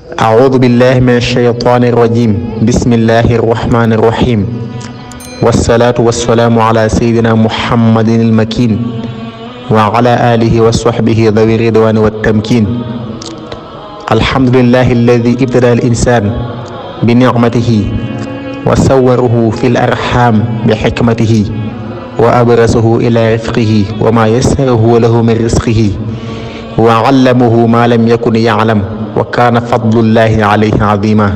أعوذ بالله من الشيطان الرجيم بسم الله الرحمن الرحيم والصلاة والسلام على سيدنا محمد المكين وعلى آله وصحبه ذوي الرضوان والتمكين الحمد لله الذي ابتدى الإنسان بنعمته وصوره في الأرحام بحكمته وأبرزه إلى رفقه وما يسره له من رزقه وعلمه ما لم يكن يعلم wa kaana fadlullahi alayhi azima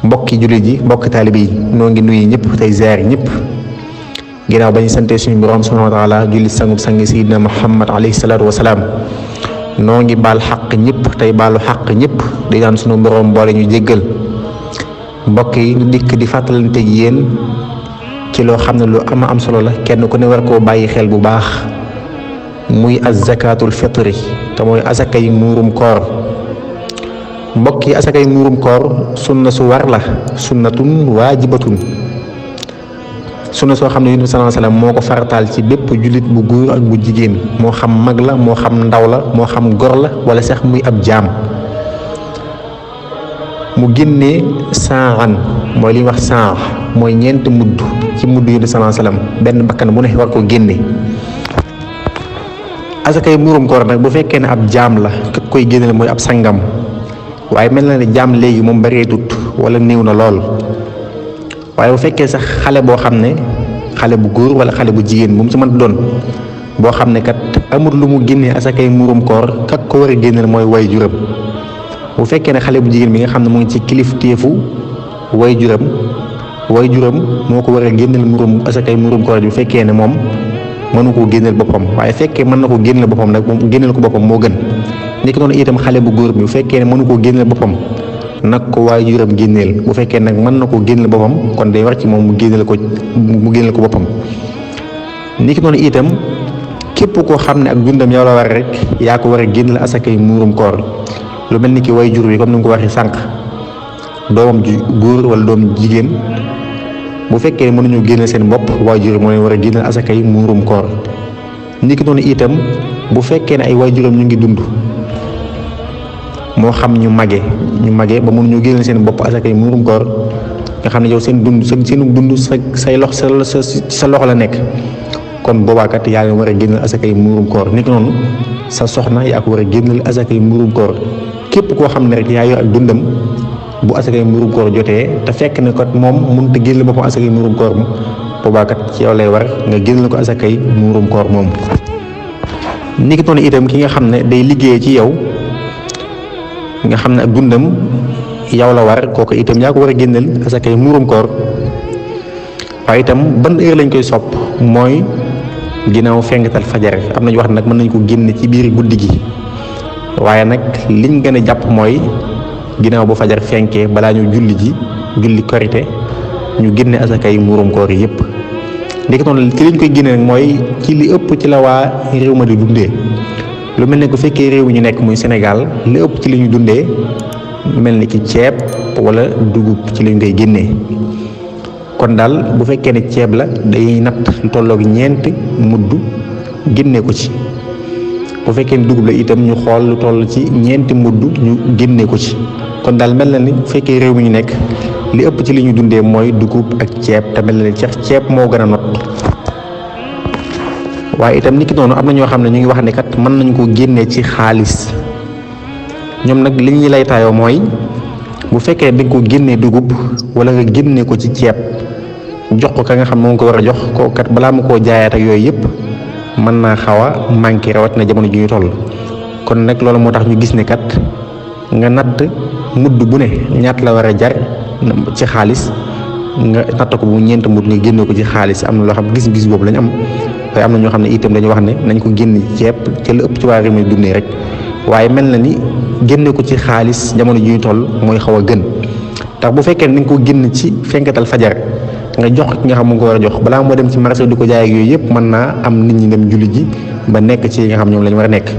mbokki jullit yi mbokki taalibe yi noo ngi nuyu ñëpp tey ziar ñëpp ginnaaw ba ñu sante suñu borom subhanahu wa taala julli sangub sangi sayidina muhammad alayhi salaatu wasalaam noo ngi baal xaq ñëpp tey baalu xaq ñëpp di ñaan suñu borom boole ñu jéggal mbokk yi ñu dikk di fàttalante gi yéen ci loo xam ne lu am solo la kenn ku ne war koo bàyyi xel bu baax muy az-zakatul fitri te mooy asaka yi muurum koor mbokk yi asakay muurum koor sunna su war la sunnatun waajibatun sunna soo xam ne yonent bi sallallahu alayhi wasallam moo ko farataal ci bépp jullit bu góor ak bu jigéen moo xam mag la moo xam ndaw la moo xam gor la wala sax muy ab jaam mu génnee saan mooy li ñuy wax saan mooy ñeenti mudd ci mudd yonent bi sallallahu alayhi wasallam benn bakkan bu ne war ko génne asakay muurum koor nag bu fekkee ne ab jaam la ki koy génneel mooy ab sangam waaye mel na ne jaam léegi moom bareetut wala néew na lool waaye bu fekkee sax xale boo xam ne xale bu góor wala xale bu jigéen bu mu ci mën doon boo xam ne kat amul lu mu génnee asakay muurum koor kak ko war a génneel mooy way juram bu fekkee ne xale bu jigéen bi nga xam ne mu ngi ci kilifteefu way juram moo ko war a génneel muurum asakay muurum koor bu fekkee ne moom mënu koo génneel boppam waaye fekkee mën na ko génneel boppam nag moom génneel ko boppam moo gën niki noonu itam xale bu góor bi bu fekkee ne mënu koo génneel boppam nag ko waajuram génneel bu fekkee nag mën na koo génneel boppam kon day war ci moom mu génneel ko boppam niki noonu itam képp koo xam ne ak dundam yow la war rek yaa ko war a génneel asakay muurum koor lu mel ni ki waajur bi comme ni nga ko waxee sànq doomam ju góor wala doom jigéen bu fekkee ne mënuñu génneel seen bopp waajur moo leen war a génneel asakay muurum koor niki noonu itam bu fekkee ne ay waajuram ñu ngi dund moo xam ñu mage ba mënuñu génneel seen bopp asakay muurum koor nga xam ne yow seen dund say sa loxo la nekk kon boobaakat yaa leen war a génneel asakay muurum koor niki noonu sa soxna yaa ko war a génneel asakay muurum koor képp koo xam ne rek yaa yor ak dundam bu asakay muurum koor jotee te fekk ne kat moom mënut a génneel boppam asakay muurum koor mu boobaakat ci yow lay war nga génneel ko asakay muurum koor moom. niki noonu itam ki nga xam ne day liggéey ci yow nga xam ne ak dundam yow la war kooku itam yaa ko war a génneel asakay muurum koor waaye itam ban heure lañ koy sopp mooy ginnaaw fenkatal fajar am nañu wax nag mën nañ ko génne ci biir guddi gi waaye nag liñ gën a jàpp mooy ginnaaw bu fajar fenkee balaa ñu julli korite ñu génne asakay muurum koor yi yépp ndiki noonu ci liñ koy génne nag mooy ci li ëpp ci la waa réew ma di dundee lu mel ne bu fekkee réew mi ñu nekk muy Sénégal li ëpp ci li ñu dundee mel ni ki ceeb wala dugub ci lañ koy génnee kon daal bu fekkee ne ceeb la dañuy natt lu tolloog ñeenti mudd génne ko ci bu fekkee ne dugub la itam ñu xool lu toll ci ñeenti mudd ñu génne ko ci kon daal mel na ni bu fekkee réew mi ñu nekk li ëpp ci li ñu dundee mooy dugub ak ceeb te mel na ni ceeb moo gën a not waaye itam niki noonu am na ñoo xam ne ñu ngi wax ne kat mën nañ koo génnee ci xaalis ñoom nag li ñu lay taayoo mooy bu fekkee da nga ko génnee dugub wala nga génnee ko ci ceeb jox ko ka nga xam ne moom ko war a jox ko kat balaa mu koo jaayaat ak yooyu yëpp mën naa xaw a manqué rawat na jamono ji ñu toll kon nag loolu moo tax ñu gis ne kat nga natt mudd bu ne ñaat la war a jar ci xaalis nga natt ko bu ñeent mudd nga génne ko ci xaalis am na loo xam gis-gis boobu lañ am waaye am na ñoo xam ne itam dañu wax ne nañ ko génne ceeb te lu ëpp ci waa réew mi dundee rek waaye mel na ni génne ko ci xaalis jamono ji ñu toll mooy xaw a gën tax bu fekkee ne dañ ko génn ci fenkatal fajar nga jox ki nga xam mu ngi ko war a jox balaa moo dem ci marché di ko jaay ak yooyu yëpp mën naa am nit ñi dem julli ji ba nekk ci yi nga xam ñoom lañ war a nekk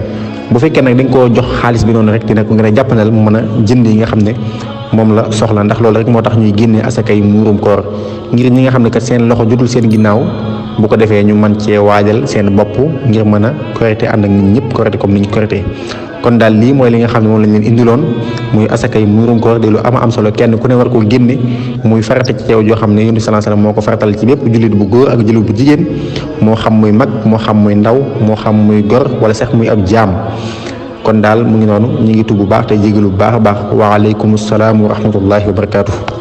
bu fekkee nag dañ koo jox xaalis bi noonu rek dina ko gën a jàppandal mu mën a jënd yi nga xam ne moom la soxla ndax loolu rek moo tax ñuy génnee asakay muurum koor ngir ñi nga xam ne kat seen loxo jotul seen ginnaaw bu ko defee ñu mën cee waajal seen bopp ngir mën a korite ànd ak nit ñëpp korite comme ni ñu korite. kon daal lii mooy li nga xam ne moom lañ leen indiloon muy asakay muurum koor di lu am solo kenn ku ne war koo génne muy farata ci yow joo xam ne Yonent bi sallallahu alayhi wasallam moo ko faratal ci bépp jullit bu góor ak jullit bu jigéen moo xam muy mag moo xam muy ndaw moo xam muy gor wala sax muy ab jaam. kon daal mu ngi noonu ñu ngi tudd bu baax te jégalu bu baax a baax wa aleykum salaam wa rahmatullahi wa barakaatu.